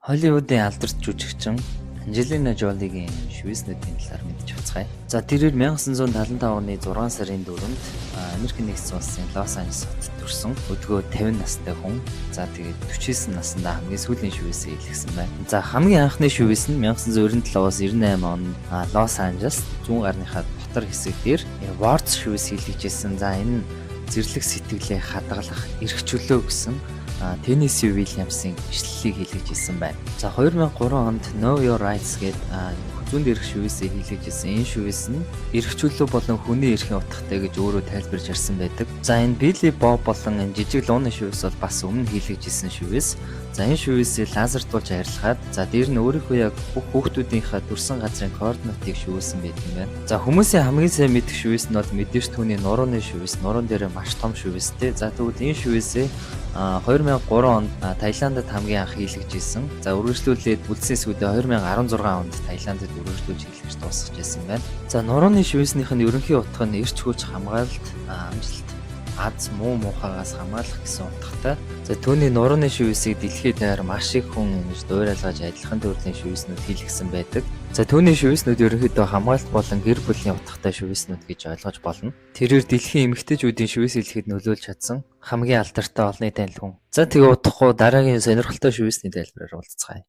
Холливуудын алдарт жүжигчин Анжелина Жолигийн шивээснүүдийн талаар мэдж авцгаая. За, тэрээр 1975 оны 6 сарын 4-нд Америк Нэгдсэн Улсын Лос Анжелес хотод төрсөн. Өдгөө 50 настай хүн. За, тэгээд 49 наснда хамгийн сүүлийн шивээсээ хийлгэсэн байна. За, хамгийн анхны шивээс нь 1997-оос 98 онд Лос Анжелес зүүн гарныхаа дотор хэсэг дээр Words шивээс хийлгэжсэн. За, энэ нь зэрлэг сэтгэлээ хадгалах эрх чөлөө гэсэн Теннеси Уильямсын ишлэлийг хийлгэж ирсэн байна. За, 2003 онд Know Your Rights гэдэг зүүн дээрх шивээсээ хийлгэж ирсэн. Энэ шивээс нь эрх чөлөө болон хүний эрхийн утгатай гэж өөрөө тайлбарж ярьсан байдаг. За, энэ Billy Bob болон энэ жижиг лууны шивээс бол бас өмнө хийлгэж ирсэн шивээс. За, энэ шивээсээ лазертуулж арилгаад, за, дээр нь өөрийнхөө яг бүх хүүхдүүдийнхээ төрсэн газрын координатыг шивээсэн байдаг юм байна. За, хүмүүсийн хамгийн сайн мэдэх шивээс нь бол мэдээж түүний нурууны шивээс, нуруун дээр маш том шивээстэй. За, тэгвэл энэ шивээсээ 2003 онд Таиландд хамгийн анх хийлгэж исэн. За, үргэлжлүүлээд үлдсэн хэсгүүдээ 2016 онд Таиландд үргэлжлүүлж хийлгэж дуусгаж байсан байна. За, нурууны шивээснийх нь ерөнхий утга нь эрч хүч, хамгаалалт, амжилт, аз муу муухайгаас хамгаалах гэсэн утгатай. За, түүний нурууны шивээсийг дэлхийд даяар маш их хүн ингэж дуурайлгаж адилхан төрлийн шивээснүүд хийлгэсэн байдаг. За, түүний шивээснүүд ерөнхийдөө хамгаалалт болон гэр бүлийн утгатай шивээснүүд гэж ойлгож болно. Тэрээр дэлхийн эмэгтэйчүүдийн шивээс хийлгэхэд нөлөөлж чадсан хамгийн алдартай олонний танил хүн. За, тэгээ удахгүй дараагийн сонирхолтой шивээсний тайлбараар уулзацгаая.